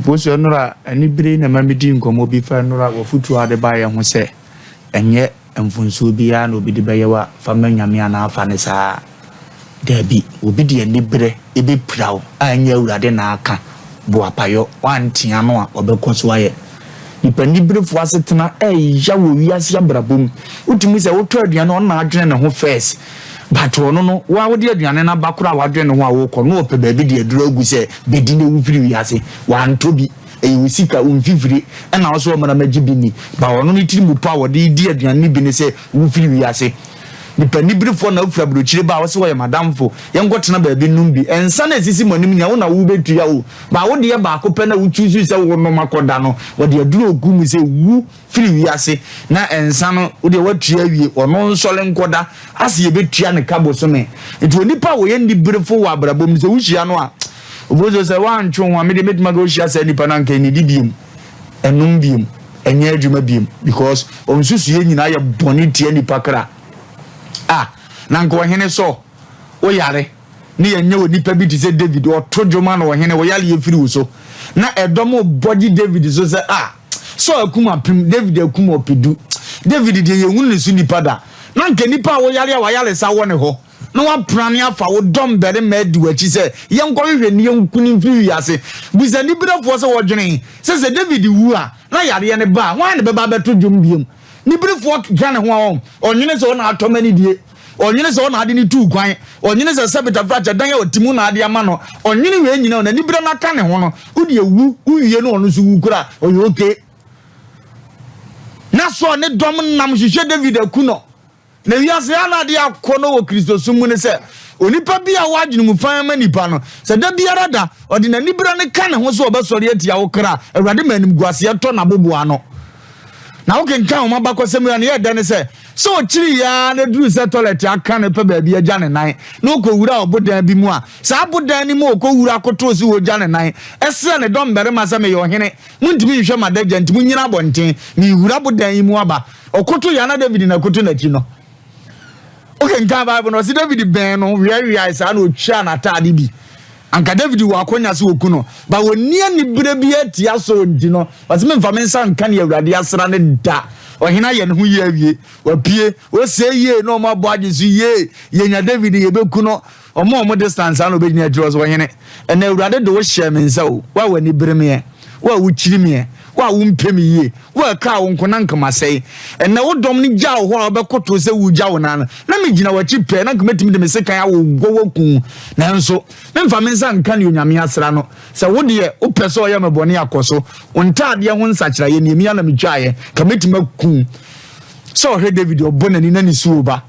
Ofosu, nnora anibere na ma medi nkɔmmɔ bi fa nnora wɔfotuo a de baeɛ ho sɛ ɛnyɛ mfonsuo biara na obi de bɛyɛ wa fa ma Nyame anaa afa ne saa. Daabi, obi de anibere ɛbɛpira wo a ɛnyɛ Awurade na aka boapayɔ wantea no a, ɔbɛkɔ so ayɛ. Nipa niberefoɔ asetena ɛyɛ wɔ wiase abrabɔ mu. Wotumi sɛ wotɔ aduane, ɔno na adwene ne ho first, but ɔno no wa wode aduane no aba koraa a, wadwene ne ho a wokɔ na ɔpɛ baabi de aduro agu sɛ bɛdi na ewu firi wiase. Wantɔ bi, ɛyɛ wo sika, wo mfifiri ɛna wo so ɔmana magye bi ni ba. Ɔno ne tiri mu pa a wɔde di aduane no bi ne sɛ wo firi wiase. Nipa niberefoɔ na wofiri aburokyire ba a, wɔsɛ wɔyɛ madamfo, yɛnkɔtena baabi nom bi. Ɛnsa na esisi mo anim nya wo na wobɛtua o ba. Wo deɛ baako pɛ na wotwi so sɛ wo nom akɔda no, wɔde aduro ogu mu sɛ wu firi wiase na ɛnsa no wo deɛ watua awie, ɔno nsɔle nkɔda ase, yɛbɛtua ne ka bosome. Nti onipa a wɔyɛ niberefo wɔ abrabɔ mu, sɛ wohyia no a, obozo sɛ woantwe ho a, mede mɛtumi aka wohyia saa nipa no anka ɛnidi biom, ɛnom biom, ɛnyɛ adwuma biom, because ɔnsusuiɛ nyinaa yɛ bɔne tia nipa kra. Ah, na nka ɔhene sɔ woyare ne yɛnyɛ wɔ nipa bi te sɛ David, ɔto dwoma na ɔhene wɔyare yɛ firi wo so na ɛdɔm bɔgye David so sɛ, ah, sɛ akum 1000, David akum 10, David deɛ yɛhunu ne so nipa da. Na nka nipa a wɔyare a wayare sa wɔ ne hɔ na waprane afa wo dɔm barima adi w'akyi sɛ yɛnkɔhwehwɛ ne yɛnku ne mfiri wiase. Bisa niberefoɔ sɛ wɔdwene sɛ David wu a na yareɛ no ba a, wɔn a ne bɛba abɛto dwom biom. Niberefoɔ keka ne ho a, ɔnwene sɛ ɔna atɔ ma ne die, ɔnwene sɛ ɔna ade ne tuu kwan, ɔnwene sɛ sɛbitafra dan a ɔte mu na ade ama no. Ɔnwene wei nyina ɔna nibere no aka ne ho no. Wode ewu wowie no, ɔno nso wu kora, ɔyɛ okay. Na sɔ ne dɔm nam hwehwɛ David aku no. Na wiase ha na adeɛ akɔ no wɔ Kristosom mu ne sɛ onipa bi a wadwene mu fan ma nipa no sɛ da biara da ɔde n'anibere no ka ne ho so ɔbɛsɔre atia wo kra, Awurade ma animguaseɛ tɔ n'aboboa no. Na wokenkan wɔn abakɔsɛm yi a, ne yɛ dɛ ne sɛ ɔkyiri yaa na duru sɛ toilet aka no pɛ baabi agya ne nan na ɔkɔwura ɔbodan bi mu a, saa abodan no mu ɔkɔwura akotoo sɛ wɔgya ne nan, ɛsrɛ ne dɔm barima sɛ, meyɛ ɔhene, montumi nhwɛ m'adagya, nti monyina abɔnten, mewura abodan yi mu aba. Ɔkoto yɛ na David na koto n'akyi no. Wokenkan Bible no, ɔse David bɛn no weaweae saa na ɔtwaa n'ataade bi. Anka David wɔ akonya sɛ ɔku no, ba wɔnni anibere bi atia so nti no, ɔse memfa me nsa nka ne Awurade asra ne da. Ɔhene ayɛ ne ho yie awie, wapue, ɔsɛ yie na ɔmo abɔ agye so yie, yɛnya David yɛbɛku no. Ɔmo a ɔmo distance ano obɛgyina akyiri hɔ sɛ, ɔhene, ɛnɛ Awurade de wo hyɛ me nsa o, wo a w'ani bere meɛ, wo a wokyiri meɛ, wo a wompɛ me yie, wo a ɛkaa wo nko na nka masɛe. Ɛnɛ wo dɔm no gyaa wo hɔ a wobɛkoto sɛ wogya wo nan no, na megyina w'akyi pɛɛ na nka mɛtumi de me sekan awowɔ waku, nanso memfa me nsa nka ne Onyame asra no. Sɛ wo deɛ wopɛ sɛ ɔyɛ me bɔne akɔ so, wo ntaadeɛ ho nsakyeraeɛ nie, me ara na metwaeɛ, nka mɛtumi aku. Sɛ ɔhwɛ David, ɔbɔ n'ani na ne suo ba.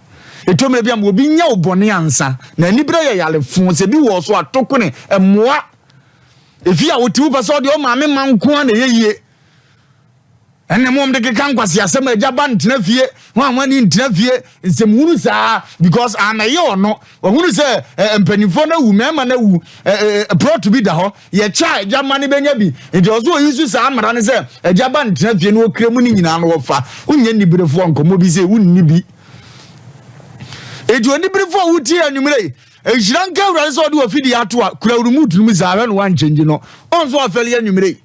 Ɛtɔ mmerɛ bi a ma obi nya wo bɔne ansa na anibere yɛ yarefo. Sɛ bi wɔ so a, to kone mmoa. Efi a wote wopɛ sɛ ɔde ɔmaame ma nko a na ɛyɛ yie. Ɛnna mo de keka nkwasi asɛm, agya ba ntena fie ho a wɔn ani ntena fie nsɛmhunu saa, because amɛyɛ ɔno wɔhunu sɛ mpanimfoɔ no awu, mmarima no awu, plot bi da hɔ, yɛkyɛ a agya ma no bɛnya bi, nti ɔso oyi so saa mmara no sɛ agya ba ntena fie no wɔkura mu no nyinaa no wɔfa. Wonyɛ niberefoɔ nkɔmmɔ bi sɛ wonni bi. Eti oniberefoɔ a wotie anwummerɛ yi, nhyira nka Awurade sɛ ɔde wafidie ato a kura remote no mu saa hwɛ no wankyɛngye no. Ɔnso afɛle anwummerɛ yi.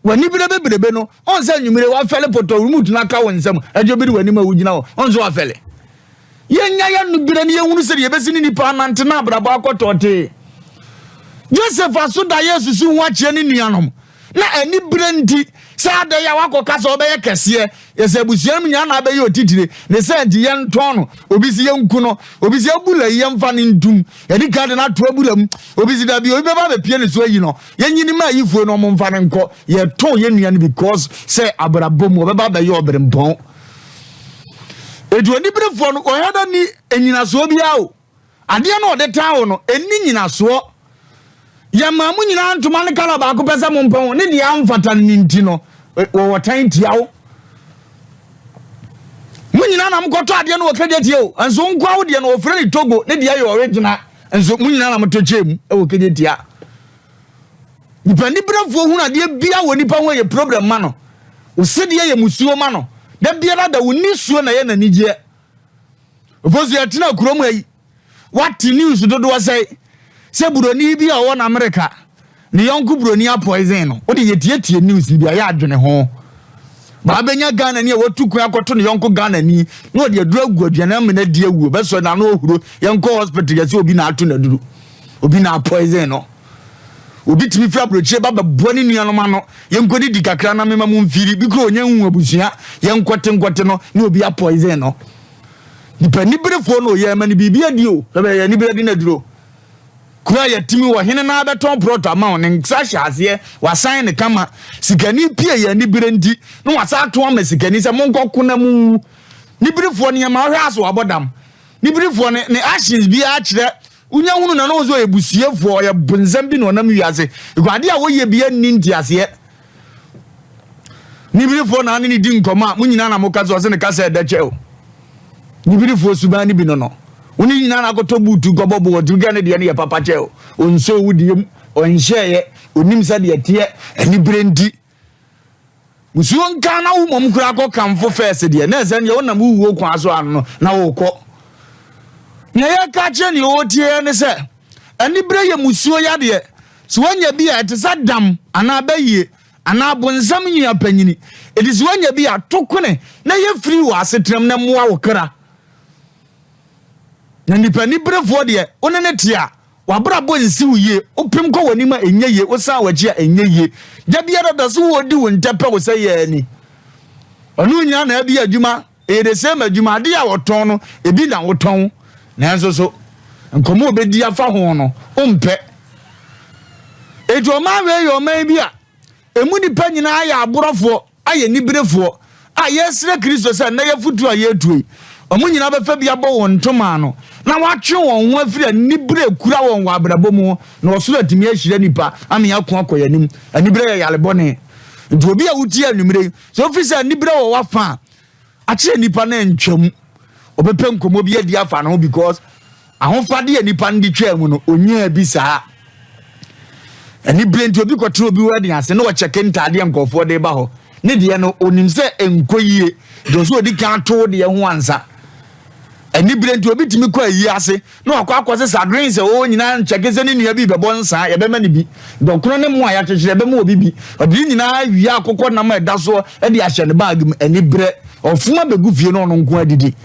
W'ani bere bebrebe no, ɔn sɛ anwummere wafɛle pɔtɔ remote no aka wo nsam, ɛgye obi de w'anim a wogyina hɔ, ɔn sɛ wafɛle. Yɛnya yɛn no bere no yɛhunu sɛdeɛ yɛbɛsi ne nipa anante na abrabɔ akɔtɔɔtee. Joseph aso da yɛ susu ho akyerɛ ne nuanom na ani bere nti sɛ adɛn a wakɔka sɛ ɔbɛyɛ kɛseɛ, yɛsɛ abusua no mu nyinaa na abɛyɛ otitire ne sɛ nti yɛntɔn no, obi si yɛnku no, obi si abura yi yɛmfa no ntum, yɛde ka de no ato abura mu, obi si dabi obi bɛba bɛpie ne so ayi no, yɛnyini ma ayifoɔ no ɔmo mfa no nkɔ. Yɛtɔn yɛn nua no because sɛ abrabɔ mu ɔbɛba abɛyɛ ɔberempɔn. Eti oniberefoɔ no ɔyɛ dɛ ni enyinasoɔ biara o, adeɛ no ɔde tan wo no ɛni nyinasoɔ. Yɛmaa mo nyinaa ntoma ne kala baako pɛ sɛ mo mpɔn ne deɛ amfata no ne nti no wɔwɔ tan tia wo. Mo nyinaa na mokɔtɔ adeɛ no wɔ Kejetia o, nso nkoa wo deɛ no wɔfrɛ ne Togo, ne deɛ yɛ original, nso mo nyinaa na motɔ kyɛɛ mu wɔ Kejetia. Nipa niberefoɔ hunu adeɛ bia wɔ nipa ho yɛ problem ma no, wo sedeɛ yɛ musuo ma no, da biara da wo nisuo na yɛ n'anigyeɛ. Ofosu, yɛtena kurom ha yi, wate news dodoɔ sɛ buroni bi a ɔwɔ n'Amerika. Ne yɔnko buroni apoison no. Wode yɛtietie news no bi a yɛ adwene ho. Baa bɛnya Ghana ni a watu kwan akɔto ne yɔnko Ghana ni na ɔde aduro agu aduane ama no adi awu. Ɔbɛsɔ n'ano ahuro. Yɛnkɔ hospital yɛsɛ obi na ato n'aduro. Obi na apoison no. Obi tumi firi aburokyire ba bɛboa ne nuanom ano. Yɛnkɔdidi kakra na mema mo mfiri. Bi kura ɔnya nhu abusua. Yɛnkɔte nkɔte no na obi apoison no. Nipa niberefoɔ na ɔyɛ ma no biribi adi o. Ɛbɛyɛ anibere de no aduro. Kuro a yɛtumi wɔ hene no ara bɛtɔn prɔto ama wo, ne nsa hyɛ aseɛ, wasan ne kama. Sikani pie yɛ anibere nti na wasan ato ama sikani sɛ monkɔko na monwu. Niberefoɔ nneɛma wohwɛ a so wabɔ dam. Niberefoɔ ne ne actions biara kyerɛ wonya hunu na na wo sɛ ɔyɛ busiefoɔ, ɔyɛ bonsam bi na ɔnam wiase. Because adeɛ a wɔyɛ biara nni nteaseɛ. Nibirifoɔ na ne ne di nkɔmmɔ a mo nyinaa na moka sɛ ɔse ne kasa ɛdɛ kyɛ o. Nibirifoɔ suban no bi no no. Wo ne nyinaa na akɔtɔ buutu kɔbɔ bo ɔtumi ka ne deɛ no yɛ papa kyɛ o. Ɔnsoo wo deɛ mu, ɔnhyɛeɛ, ɔnim sɛdeɛ ɛteɛ, anibere nti. Musuo nka na wo mmom koraa kɔ kamfo fɛs deɛ na ɛsɛ deɛ wonam wo wuo kwan so ano no na wokɔ. Nea yɛka akyerɛ nea ɔretie ne sɛ anibere yɛ musuo yadeɛ. Sɛ woanya bi a ɛte sɛ dam anaa bayie Anaa bonsam nua panyini. Enti sɛ woanya bi a, to kone na yɛ firi wɔ asetenam na mmoa wo kra. Na nipa niberefoɔ deɛ, wo ne no te a, w'abrabɔ nsi wo yie, wopem kɔ w'anim a ɛnyɛ yie, wosan w'akyi a ɛnyɛ yie. Da biara da so wɔdi wo ntɛpɛ wo sɛ yɛ ani. Ɔno nyinaa na ɛbi adwuma, ɛyɛ the same adwuma, adeɛ a wɔtɔn no, ebi na wotɔn. Nanso so, nkɔmmɔ a ɔbɛdi afa ho no, wompɛ. Enti ɔman wei yɛ ɔman bi a emu nnipa nyinaa yɛ aborɔfoɔ, ayɛ niberefoɔ, a yɛresrɛ Kristo sɛ nnɛ yɛfotuo a yɛretuo yi, wɔn nyinaa bɛfa bi abɔ wɔn ntoma ano na wɔatwe wɔn ho afiri anibere a ɛkura wɔn wɔ abrabɔ mu ho, na ɔsoro atumi ahyira nnipa ama yɛako akɔ yɛn anim. Anibere yɛ yare bɔne. Nti obi a wotie anwummere yi, sɛ wofiri sɛ anibere wɔ w'afa a, akyerɛ nipa no ntwam ɔbɛpɛ nkɔmmɔ bi adi afa ne ho because ahofade a nipa no de twaa mu no onyaa bi saa ɛne bere nti obi kɔtena obi wedding ase na ɔkyɛke ntaadeɛ nkurɔfoɔ de ba hɔ ne deɛ no onim sɛ nkɔ yie deɛ ɔsɛ ɔdi kan to deɛ ho ansa ɛne bere nti obi tumi kɔ ayi ase na wakɔ akɔsesa drinks a ɛwɔ hɔ nyinaa nkyɛke sɛ ne nua bi rebɛbɔ nsa a, yɛbɛma no bi. Dɔkono ne mo a yɛakyekyere, yɛbɛma obi bi. Ɔde ne nyinaa wie akokɔ nam a ɛda soɔ de ahyɛ ne baage mu. Aniberɛ, ɔfom abɛgu fie na ɔno nko adidi.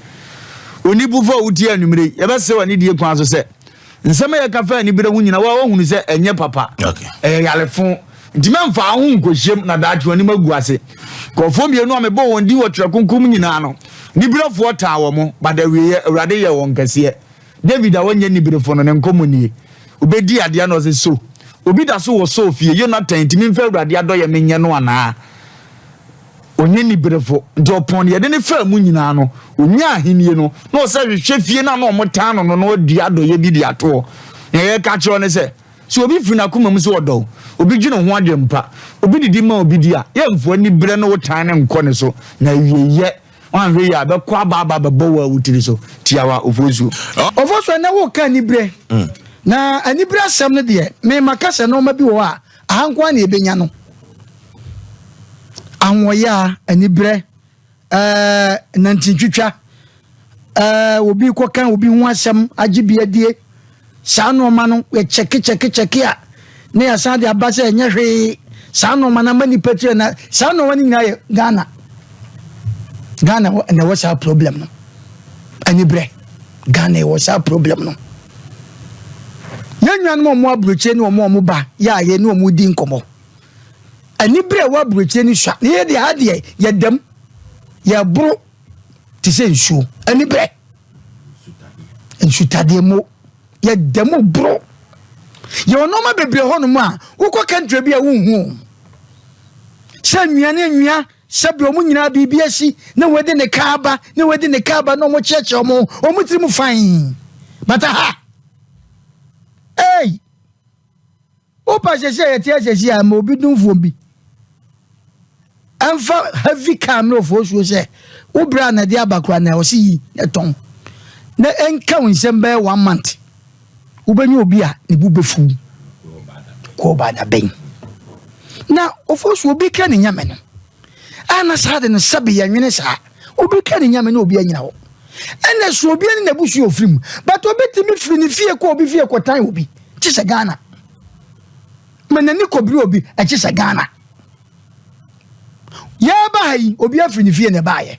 Onibufo a wotie anwummere yi, yɛbɛsrɛ wɔ anidie kwan so sɛ, nsɛm a yɛka fa aniberɛ ho nyinaa, wo a woahunu sɛ ɛnyɛ papa, ɛyɛ yarefo. Nti mɛmfa wo ho nkɔhyɛm na daakye w'anim agu ase. Nkurɔfoɔ mmienu a mebɔɔ wɔn din wɔ Twerɛ Kronkron mu nyinaa no, niberefoɔ taa wɔn, but awieeɛ Awurade yɛɛ wɔn kɛseɛ. David a ɔnyɛ niberefo no, ne nkɔmmɔ nie. Ɔbɛdii adeɛ na ɔse, So obi da so wɔ Saul fie? Yonatan, nti memfa Awurade adɔeɛ menyɛ no anaa? Ɔnyɛ niberefo, nti ɔpɔn deɛ yɛde no faa mu nyinaa no, ɔnyaa ahennie no, na ɔsɛ hwehwɛ fie no a na wɔtaa no no na ɔdua adɔeɛ bi de ato hɔ. Nea yɛreka akyerɛ wo ne sɛ, Sɛ obi firi n'akoma mu sɛ ɔdɔ wo, obi dwene wo ho adwempa, obi didi ma obi di a, yɛmfa aniberɛ ne wo tan no nkɔ ne so, na awieeɛ, woanhwɛ yie a, ɛbɛkɔ aba aba abɛbɔ wo a wo tiri so. Tiawa, Ofosuo. Ofosuo, ɛnnɛ woreka aniberɛ, na aniberɛ asɛm no deɛ, me maka sɛ nnoɔma bi wɔ hɔ a, aha nko ara na yɛbɛnya no. Ahoɔyaa, aniberɛ. ɛɛ nantintwitwa, ɛɛ obi kɔka obi ho asɛm agye bi adie, saa nnoɔma no yɛkyɛke kyɛke kyɛke a na yɛasan de aba sɛ ɛnyɛ hwee. Saa nnoɔma no ama nipa tiri na saa nnoɔma no nyinaa yɛ Ghana. Ghana na ɛwɔ saa problem no. Anibrɛ Ghana ɛwɔ saa problem no. Yɛn nuanom a wɔn aburokyire ne wɔn a wɔn ba yɛ a yɛne wɔn di nkɔmmɔ. Anibere a ɛwɔ aburokyire no sua. Na yɛ deɛ ha deɛ yɛda mu, yɛboro te sɛ nsuo. Anibere, nsutadeɛ mo, yɛda mu boro. Yɛwɔ nneɛma bebree hɔnom a wokɔ country bi a wonhu o. Sɛ nnua ne nnua sɛbi wɔn nyinaa biribi asi na wɔde ne kaa ba na wɔde ne kaa ba na wɔn kyerɛkyerɛ wɔn wɔn tiri mu fain. Bata ha, ei. Wopa sɛsi a yɛte asɛsi a ma obi domfoɔ bi ɛmfa heavy car mmerɛ ofosuo sɛ wo berɛ a na ɛde aba koraa na ɔse yi na tɔn na ɛnka wo nsɛm bɛyɛ one month wobɛnya obi a ne bo bɛfu kɔɔ ba da bɛn na ofosuo obi ka ne nyame no a na saa de no sɛbe yɛnwene saa obi ka ne nyame na obi anyina hɔ ɛna so obi ne n'abusua ofiri mu but obi tumi firi ne fie kɔ obi fie kɔtan obi te sɛ Ghana. Ma n'ani kɔbiri obi ɛkye sɛ Ghana. Yɛreba ha yi, obi afiri ne fie na ɛbaayɛ.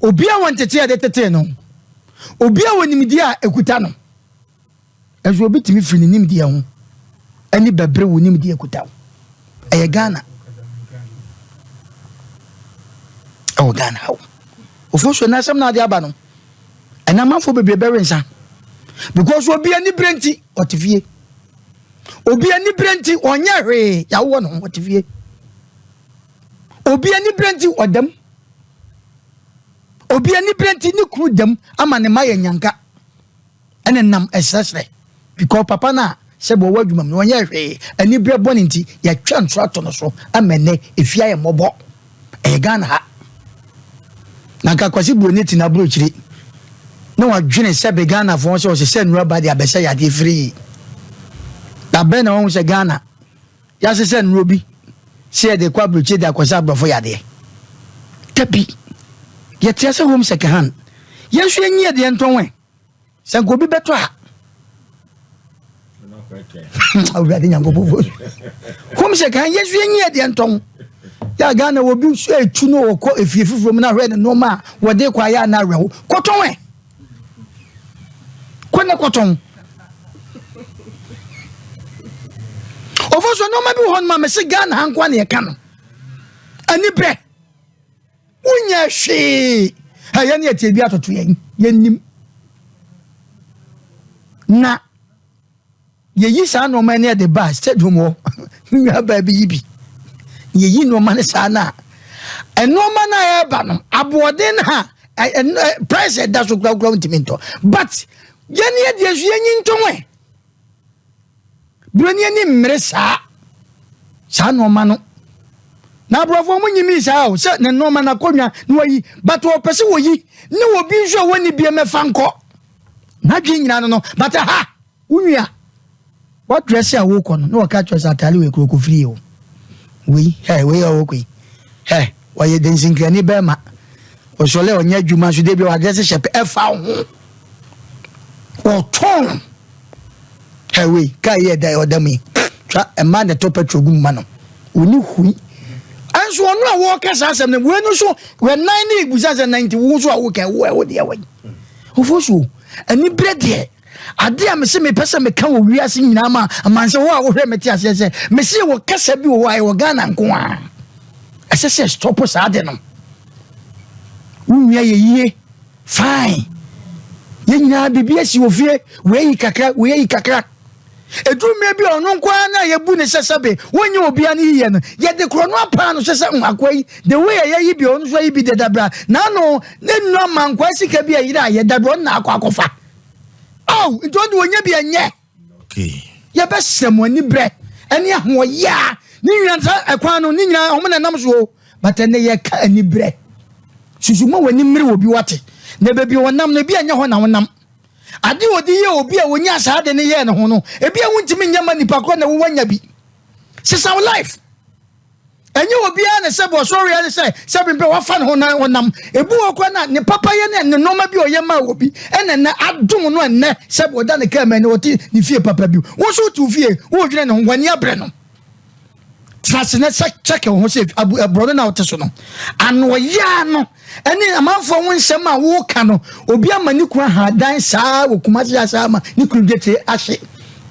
Obi a wɔ ntetee a yɛde tetee no. Obi a wɔ nimdeɛ a ɛkuta no. Nso obi tumi firi ne nimdeɛ ho ɛne bɛbere wo nimdeɛ kuta wo. Ɛyɛ Ghana. Ɛwɔ Ghana ha o. Ofosuo n'asɛm na ade aba no. Ɛna amanfoɔ bebree bɛwe nsa. Because obi ani bere nti ɔte fie. Obi ani bere nti ɔnyɛ hwee yɛawɔ no ho ɔte fie. Obi ani bere nti ɔdam. Obi ani bere nti ne kunu dam ama ne mma yɛ nyanka. Ɛna nam ɛsrɛsrɛ because papa no a sɛbi ɔwɔ adwuma mu no ɔnyɛ hwee anibrɛ bɔne nti yɛatwa nso ato no so ama ɛnɛ efie ayɛ mmɔbɔ ɛyɛ Ghana ha na nka Kwasi Buroni te n'aburokyire na wadwene sɛbi Ghanafoɔ sɛ ɔsɛ sɛ nnuro aba de abɛsɛ yadeɛ firii na bɛn na wɔn sɛ Ghana yɛasesɛ nnuro bi sɛ yɛde kɔ aburokyire de akɔsɛ aborɔfo yadeɛ dabi yɛte ase home second hand yɛn nso yɛnyi yɛ deɛ ntɔn ɛ Sɛ nka obi bɛtɔ a awurade nyankopɔn fo hom sɛ kan yɛsu yɛnyi ɛdeɛ ntɔn yɛ Ghana wɔ bi nso ɛtu no wɔkɔ efie foforɔ mu na ahwɛ ne nneɛma a wɔde kɔ ayɛ ana awerɛho kɔtɔn ɛ kɔ ne kɔtɔn ɔfo so nneɛma bi wɔ hɔ no ma mese Ghana ha nkoa ne yɛka no ani brɛ Wonyɛ hwee. Ɛyɛ ne yɛte bi atoto yɛn, yɛnnim. Na yɛyi saa nneɛma ne yɛde ba stadium hɔ, me nua baa bi yi bi. Yɛyi nneɛma no saa no a, nneɛma no a ɛreba no, aboɔden no a, price ɛda so korakora ntumi ntɔ. But yɛne yɛdeɛ nso yɛnyi ntɔn ɛ. Buroni ani mmere saa saa nneɛma no. Na aborɔfo wɔn nyimi saa o sɛ ne nneɛma n'akonnwa na wɔyi but wɔpɛ sɛ wɔyi ne obi nso a wɔnni bie mɛfa nkɔ n'adwene nyinaa no no but ha wo nua wadrɛse a wokɔ no na wɔka kyerɛ sɛ ataade wei kuro kɔfiri o wei hɛ wei a wɔkɔ yi hɛ wɔyɛ dansinkrani bɛrima ɔsɔle a ɔnyɛ adwuma nso de bi wadrɛse hyɛ pɛ ɛfa ho wɔtɔn Hɛ wei kaa yi ɛda ɔda mu yi twa mmaa na ɛtɔ petrol gu mu ma no wɔni hui ɛnso ɔno a wɔreka saa asɛm no wei no so wɛnan ne ebusa sɛ nan nti wo nso a woka wo ɛwo deɛ wɔ yi ofo so ani berɛ deɛ ade a mese mepɛ sɛ meka wɔ wiase nyinaa ma amansa hɔ a wohwɛ mete aseɛ sɛ mese wɔ kasa bi wɔ hɔ a ɛwɔ Ghana nko a ɛsɛ sɛ stop saa de no wo nua yɛ yie Fine. Yɛn nyinaa biribi asi wɔ fie, wei ayi kakra, wei ayi kakra. Ɛduru mmerɛ bi a ɔno nko ara na yɛbu ne sɛ sɛbe wɔnyɛ obiara no yiyɛ no, yɛde korɔ no apaa no sɛ sɛ mm, akoa yi, the way a yɛayi bi a ɔno nso ayi bi dada bra, n'ano ne nnuro ama nkoa sika bi a yere a yɛda bi ɔno na akɔ akɔfa. Oh, nti ɔde ɔnya bi ɛnyɛ. Yɛbɛsrɛ mo anibrɛ ɛne ahoɔyaa ne nyinaa saa ɛkwan no ne nyinaa wɔn na ɛnam so o but ɛnɛ yɛka anibrɛ susu ma w'ani mmere wɔ bi wate na baabi a wɔnam no ebi ɛnyɛ hɔ na wɔnam ade a wɔde yɛ obi a wɔnya saa ade no yɛɛ ne ho no ebi a wontumi nyɛ ma nipa korɔ na wowanya bi sesa wo life. Ɛnyɛ obiara na sɛ ɔsɔre ara ne sɛ sɛbi mpɛ wafa ne ho na ɔnam. Ebi wɔ koraa na ne papayɛ ne ne nneɛma bi a ɔyɛ maa obi ɛna ɛnɛ adom no ɛnɛ sɛbi ɔda ne kaa mu ɛnɛ ɔte ne fie papa bi. Wo nso wote wo fie wodwene ne ho w'ani abrɛ no. Tena ase na sɛ kyɛkɛ wo ho sɛ abu ɛborɔ no na wote so no ano ɔyaa no ɛne amanfoɔ ho nsɛm a woka no obi ama ne kunu ahadan saa wɔ Kumasi ha saa ma ne kunu dwetire ahye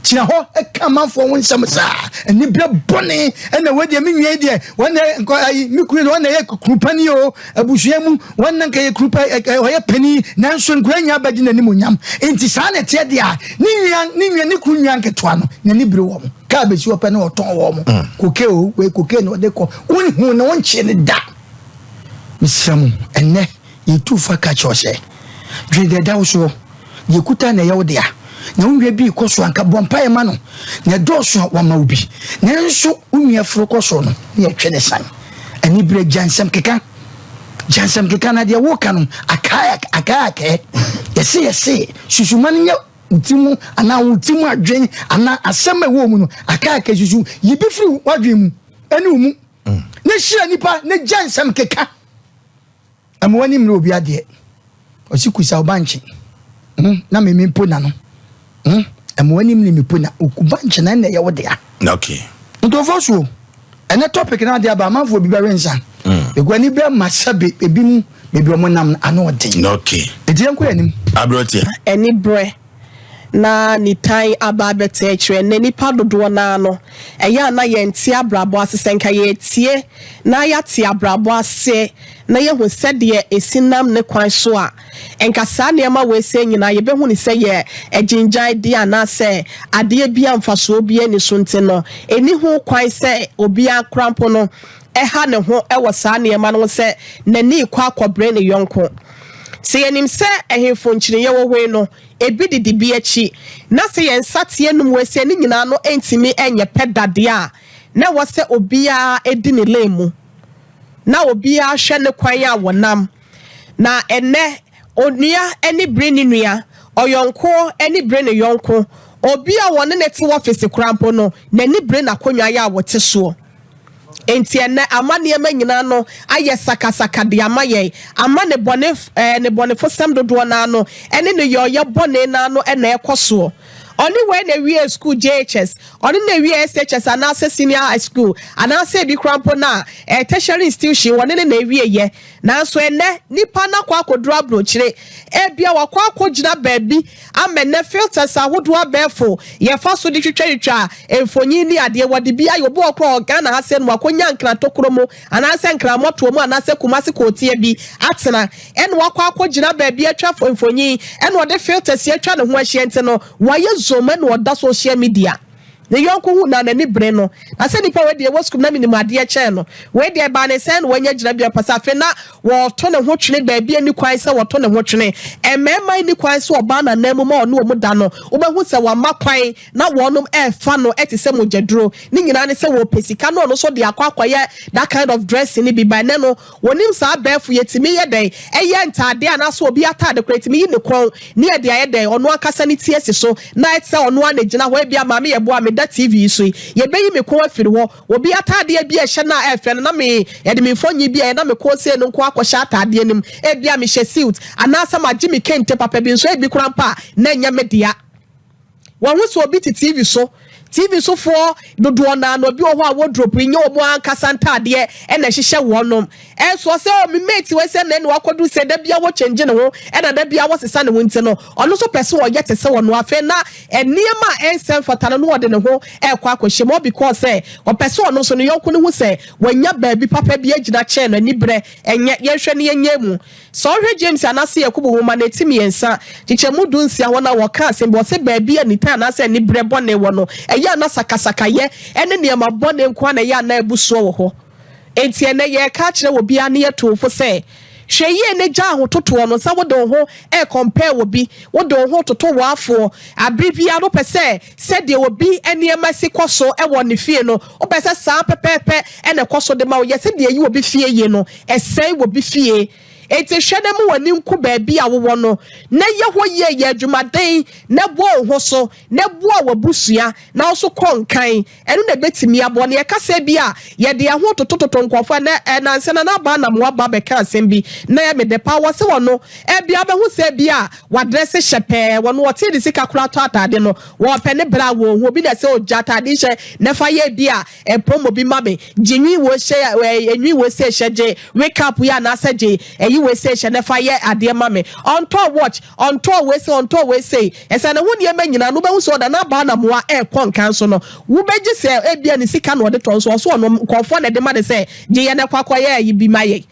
gyina hɔ ka amanfoɔ ho nsɛm saa aniberɛ bɔne ɛna wei deɛ me nua yi deɛ wɔn na nkɔ ayi me kunu deɛ wɔn na yɛ kunu pani o abusua mu wɔn na nka yɛ kunu pa ɔyɛ pani nanso nkura nyinaa bɛgye n'anim onyam nti saa na ɛteɛ deɛ a ne nua ne nua ne kunu nua nketewa no n'ani bere wɔn kaa bɛsi ɔpɛ na ɔtɔn wɔn mm. koke o wei koke na ɔde kɔ wonhu na wɔnkyee ne da Mesrɛ mo, ɛnnɛ, yɛtu fo ka kyerɛ wo sɛ, dwene deɛ ɛda wo soɔ, deɛ ɛkuta na ɛyɛ wo dea. Na wo nua bi rekɔ so a, anka bɔ mpaeɛ ma no, na ɛdɔɔso a, wama wo bi. Nanso wo nua foro kɔ soro no, na yɛtwe ne san. Aniberɛ, gya nsɛm keka. Gya nsɛm keka, na deɛ woreka no, akae akae akae. Yɛse yɛse, susu ma no nyɛ wo ti mu anaa wo ti mu adwen anaa asɛm a ɛwɔ mu no, akae akae susu. Yi bi firi w'adwen mu ɛne wo mu. Ne hyira nipa ne gya nsɛm keka. Ɛma w'ani mmere obi adeɛ. Ɔsi kusa ɔba nkye. Hmm, na mimi mpo na no. Hmm, Ɛma w'anim ne me po na okuba nkyena na ɛyɛ wo dea. Okay. Ntɔfo so ɛnɛ topic na ade aba amanfoɔ bi bɛwe nsa. Egu ani brɛ ma sɛbe ebi mu beebi ɔmo nam no ano ɔden. Okay. Eti yɛn kɔ yɛn anim. Aberanteɛ. Aniberɛ na nitan aba abɛtɛ akyire. Ɛnnɛ nnipa dodoɔ no ara no, ɛyɛ a na yɛnte abrabɔ ase. Sɛ nka yɛretie na yɛate abrabɔ ase na yɛahu sɛdeɛ ɛsi nam ne kwan so a, nka saa nneɛma wei sei nyinaa yɛbɛhu no sɛ yɛ agyingyan deɛ anaasɛ adeɛ bi a mfasoɔ biara nni so nti no, ɛnni ho kwan sɛ obiara koraa mpo no ha ne ho wɔ saa nneɛma no ho sɛ n'ani rekɔ akɔbere ne yɔnko. Sɛ yɛnim sɛ ɛhemfo nkyiniiɛ wɔ hɔ yi no, ebi didi bi akyi, na sɛ yɛn nsateaa num wei sɛ ne nyinaa no ntumi nyɛ pɛ da deɛ a, na ɛwɔ sɛ obiara di ne lane mu, na obiara hwɛ ne kwan a wɔnam. Na ɛnnɛ, onua ani bere ne nua, ɔyɔnkoɔ ani bere ne yɔnko, obi a wɔne no te ɔfese koraa mpo no, n'ani bere n'akonnwa a wɔte soɔ. Enti ɛnnɛ ama nneɛma nyinaa no ayɛ sakasaka de ama yɛn, ama ne bɔne ɛɛ ne bɔnefosɛm dodoɔ no ara no ne ne yɔyɛ bɔne no ara no na ɛrekɔ soɔ. Ɔne wei na ɛwiee sukuu JHS, ɔne na ɛwiee SHS anaasɛ senior high school anaasɛ ebi koraa mpo no a ɛɛ tertiary institution wɔne no na ɛwieeɛ. Nanso ɛnnɛ nipa no akɔ akɔduru aburokyire, ebia wakɔ akɔgyina baabi Ama nnɛ filters ahodoɔ abɛɛfo yɛfa so de twitwatwitwa mfonyin ne adeɛ wɔde bi ayɛ obi wɔ hɔ koraa ɔwɔ Ghana ha sɛɛ no wakɔnya Nkran tokuro mu anaasɛ Nkran mmɔtoɔ mu anaasɛ Kumasi kootia bi atena ɛna wakɔ akɔgyina baabi atwa mfonyin ɛna ɔde filters atwa ne ho ahyia nti no wayɛ zoom ɛna ɔda social media. Ne yɔnko hu no a, n'ani bere no. Na sɛ nipa wei deɛ, ɛwɔ sukuu mu na menim adeɛ kyɛn no. Wei deɛ, ɛbaa ne sɛn na wanya gyinabea pa sɛ afei na wɔreto ne ho twene baabi a ɛnni kwan sɛ wɔto ne ho twene. Mmarima nni kwan sɛ ɔbaa n'ananmu ma ɔne wɔn da no, wobɛhu sɛ wama kwan na wɔnom refa no te sɛ mogyaduro. Ne nyinaa ne sɛ wɔpɛ sika na ɔno nso de akɔ akɔyɛ that kind of dressing no bi. But ɛnnɛ no, Wɔnim saa abɛɛfo yɛtumi yɛ dɛn yɛ ntaadeɛ anaasɛ obi ataade koraa yɛtumi yi ne kɔn ne yɛde ayɛ dɛn ɔno ankasa ne ti asi so na ayɛ te sɛ ɔno ara na ɛgyina hɔ ebia maame yɛboa a meda TV yi so yi yɛbɛyi me kɔn afiri hɔ obi ataadeɛ bi a ɛhyɛ no a ɛfɛ no na me yɛde me mfonyin bi a ɛyɛ na me kɔn sei no nko akɔhyɛ ataadeɛ no mu ebia mehyɛ suit anaasɛ magye me kente papa bi nso ebi koraa mpo a na ɛnyɛ me dea. Wɔahu sɛ obi te TV so. TV sofoɔ dodoɔ no ara no, obi wɔ hɔ a wardrobe yi nyɛ wɔn ankasa ntaadeɛ na ɛhyehyɛ wɔnom. Ɛnso ɔsɛ oh me mate wei sɛ nɛ na wakɔduru sɛ da biara wɔkyɛngye ne ho ɛna da biara wɔsesa ne ho nti no, ɔno nso pɛ sɛ ɔyɛ te sɛ ɔno. Afei na nneɛma a ɛnsɛ mfata no na ɔde ne ho rekɔ akɔhyɛ mu all because sɛ ɔpɛ sɛ ɔno nso ne yɔnko no hu sɛ wanya baabi papa bi agyina kyɛn no. Aniberɛ ɛnyɛ, yɛnhwɛ na yɛnyɛ mu. Sɛ wohwɛ James anaasɛ Yakobo nwoma no eti mmiɛnsa, nkyekyɛmu dunsia hɔ no a, wɔka asɛm bi, wɔse baabi a nitan anaasɛ aniberɛ bɔne wɔ no, ɛyɛ a na sakasakayɛ ne nneɛma bɔne nko ara na ɛyɛ a na abu soɔ wɔ hɔ. Enti ɛnnɛ yɛreka akyerɛ obiara ne yɛtu wo fo sɛ, hwɛ yie na gyaa ahototoɔ no, sɛ wode wo ho rekɔmpɛɛ obi, wode wo ho retoto w'afoɔ, abere biara no wopɛ sɛ sɛdeɛ obi nneɛma si kɔ so wɔ ne fie no, wopɛ sɛ saa pɛpɛɛpɛ na ɛkɔ so de ma wo. Yɛse deɛ ɛyi obi fie yie no, Ɛsɛe wɔ bi fie. Enti hwɛ na ma w'ani nku baabi a wowɔ no, na yɛ hɔ yie, yɛ adwumaden, na bɔ wo ho so, na boa w'abusua, na wo nso kɔ nkan. Ɛno na ɛbɛtumi aboa. Na yɛka sɛ ebia yɛde yɛn ho retotototo nkurɔfoɔ a, ɛnnɛ, nnansa Nana Aba Anamoah ba bɛkaa asɛm bi, na ɛyɛ me dɛ paa. Wɔse ɔno, ebia wobɛhu sɛ ebia wadrɛse hyɛ pɛɛ, ɔno ɔtee ne sika koraa tɔ ataade no, wɔpɛ ne bra a wɔnhu. Obi na ɛsɛ ɔgya ataade yi hyɛ na fa yɛ ebia Promo bi ma me, gye nwi wei hyɛ eh, nwi wei sei hyɛ, gye wake up yi anaasɛ gye ɛyi wei sei hyɛ na fa yɛ adeɛ ma me. Ɔntɔɔ watch, ɔntɔɔ wei sei, ɔntɔɔ wei sei. Ɛsɛ ne ho nneɛma nyinaa no wobɛhu sɛ ɔda n'abaa na mmoa ɛrekɔ nkan so no, wobɛgye sɛ ebia ne sika na ɔde tɔ nso ɔso ɔno nkurɔfoɔ na ɛde ma no sɛ gye yɛ na kɔ akɔyɛ ayi bi ma yɛn.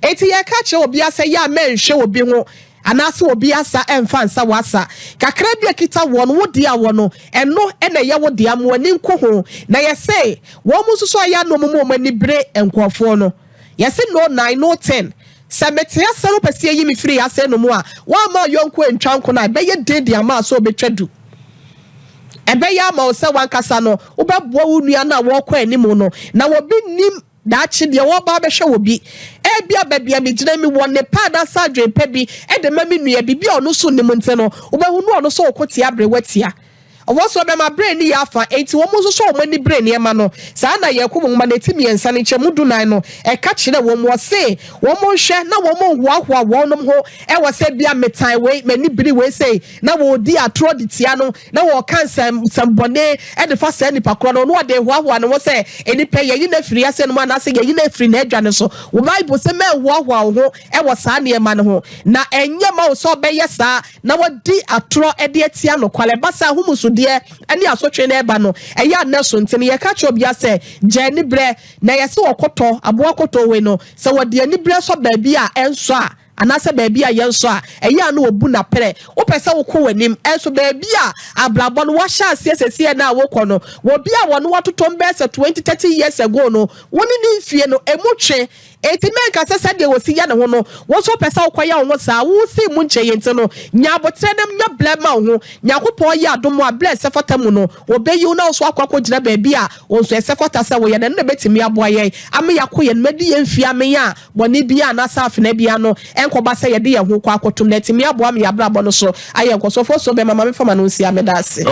Enti yɛka kyerɛ obiara sɛ yɛ a mɛnhwɛ obi ho anaasɛ obi asa ɛmfa nsa w'asa. Kakra bi a ɛkita woɔ no, wo dea wɔ no, ɛno na ɛyɛ wo dea, ma w'ani nku ho. Na yɛse wɔn nso so a ɛyɛ a na wɔn mu wɔn ani bere nkurɔfoɔ no, yɛse no nine, no ten. Sɛ mete ase na wopɛ sɛ yɛyi me firi ase no mu a, woamma wo yɔnko antwa nko no a, ɛbɛyɛ den de ama wo sɛ wobɛtwa du. Ɛbɛyɛ ama wo sɛ w'ankasa no wobɛboa wo nua no a wɔrekɔ anim no, na obi nnim Daakye, deɛ wɔreba abɛhwɛ wɔ bi. Ebia baabi a megyina yi, mewɔ nnepa anaasɛ adwene pa bi de ma me nua bi, bi a ɔno nso nnim nti no, wobɛhu no ɔno nso reko tia aberewa tia. Ɔwɔ so bɛma berɛ ni yɛ afa, enti wɔn nso sɔ wɔn ani bere nneɛma no. Saa na Yakobo nwoma no eti mmiɛnsa no nkyɛmu dunan no ɛka kyerɛ wɔn. Wɔse wɔn nhwɛ na wɔn nhoahoa wɔnom ho ɛwɔ sɛ bia metan wei, m'ani biri wei sei, na wɔredi atorɔ de tia no, na wɔreka nsɛm nsɛmbɔne de fa saa nipa korɔ no, na wɔde hoahoa ne ho sɛ nnipa yɛyi no afiri ase no mu anaasɛ yɛyi no afiri n'adwa no so. Wo Bible sɛ mɛnhoahoa wo ho wɔ saa nneɛma no ho, na ɛnyɛ ma wo sɛ ɔbɛyɛ saa na wɔdi atorɔ de atia nokware. Ɛba saa ahumusodeɛ ne asotwe no ɛba no, ɛyɛ anɛ so. Nti no yɛka kyerɛ obia sɛ gya aniberɛ, na ɛyɛ sɛ wɔkɔtɔ aboa kɔtɔ wei no, sɛ wɔde aniberɛ sɔ baabi a ɛnsɔ a, anaasɛ baabi a yɛnsɔ a, ɛyɛ a na wɔbu no aperɛ. Wopɛ sɛ wokɔ w'anim, nso baabi a abrabɔ no wahyɛ aseɛ sɛsiɛ no a wokɔ no, wɔ bi a wɔne watotɔm bɛyɛ sɛ 20, 30 years ago no, wo ne ne mfie no, ɛmu twe. Enti mɛnka sɛ sɛdeɛ wɔsi yɛ ne ho no, wo nso wopɛ sɛ wokɔyɛ wo ho saa. Wo si mu nkyɛn nti no, nya abotrɛ no, nya blɛ ma wo ho. Nyankopɔn yɛ adom a, berɛ ɛsɛ fata mu no, wɔbɛyi wo na wo nso akɔ akɔgyina baabi a wo nso ɛsɛ fata sɛ woyɛ no. Ɛno na ɛbɛtumi aboa yɛn ama yɛakɔ yɛn madi yɛn mfie ameyɛ a bɔne bia anaasɛ afena bia no ɛnkɔba sɛ yɛde yɛn ho kɔ akɔtom, na ɛtumi aboa me yɛabrabɔ no so ayɛ nkɔsɔfoɔ so bɛma ma mefa ma no nsia. Meda ase.